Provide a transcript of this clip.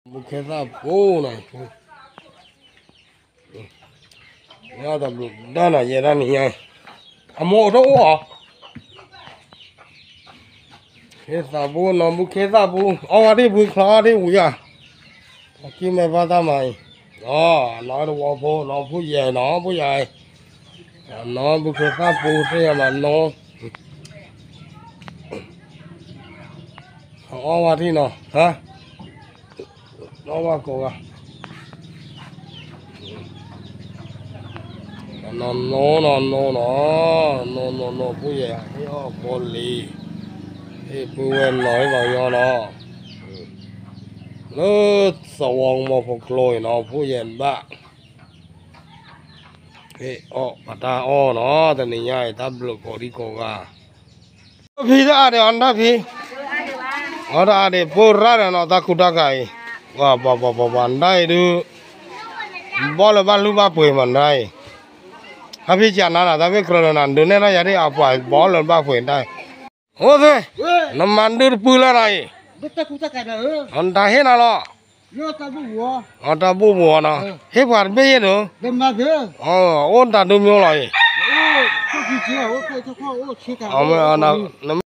ဘူးခဲသၣ်ပူၤနီၤ, တၢ်နၤယဲဒၣ်န့ၣ်ညါ, အမိၢ်အိၣ်တအိၣ်အီၤ, ခဲသၣ်ပူၤနီၤ, ဘူးခဲသၣ်ပူၤ, အီၣ်ဝဲဒၣ်ဖုချီအီၣ်ဒၣ်ဝံၤဧါ, အကံၢ်မဲာ်ဘၣ်တၢ်မၤအံၤ, နီၤတဝီဖိနီၤ, ဖုယဲၢ်နီၤ, ဖုယဲၢ်, နီၤဘူးခဲသၣ်ပူၤသ့ၣ်ညါမးနီၤ အီၣ်ဝဲထံၣ်နီၤ, အီၣ်ဝဲကိးဂၤ, နီၢ်နီၢ်နီၢ်နီၢ်နီၢ်, နီၢ်နီၢ်နီၢ် ဖုယဲၢ်ဟ့ၣ်အီၣ်ဘီလံၤ, ဟ့ၣ်ပုၢ်ဝဲၢ်နီၤ ဟ့ၣ်ဘီညီနီၤ, လၢသဝီကမီၤဖိကျိအံၤနီၤ ဖုယဲၢ်ဘၣ် ဟ့ၣ်အီၣ်ပတၢ်အီၣ်နီၤ, တနံၤညါအံၤ တၢ်ဘျုးကိးဒံကိးဂၤ, ဖံတအါဒံးအီၤတၢ်ဖံ, အီၣ်တအါဒံး ပၢရၣ်ဒီးနီၤ တၢ်ကူတၢ်ကၤအံၤ, ပှၤပှၤပှၤပှၤပှၤနတၢ်အံၤဒုး, ဘီလၢဘၣ်လုၢ်ဘၣ်ပှ့ၤမးနတၢ်အံၤ, ဟဲဖံကနၤနၤ တၢ်မ့ၢ်ကြၢးလၢနၤ ဒုးနဲၣ်ထီၣ်ယၤဒ်အပှၤဘီလၢဘၣ်ပှ့ၤနတၢ်အံၤ, အိၣ်သ့, နမၤဒုးတပုၢ်လၢနၤအံၤ, နတၢ်ဟ့ၣ်နၤလီၤ အတၢ်ဘူၣ်ပူၤနီၤ, ဟ့ၣ်ပှၤတဘ့ၣ်ယဲၢ်ဒိၣ်, အိၣ်တၢ်ဒိၣ်မ့ၢ်အိၣ်လီၤအံၤ, န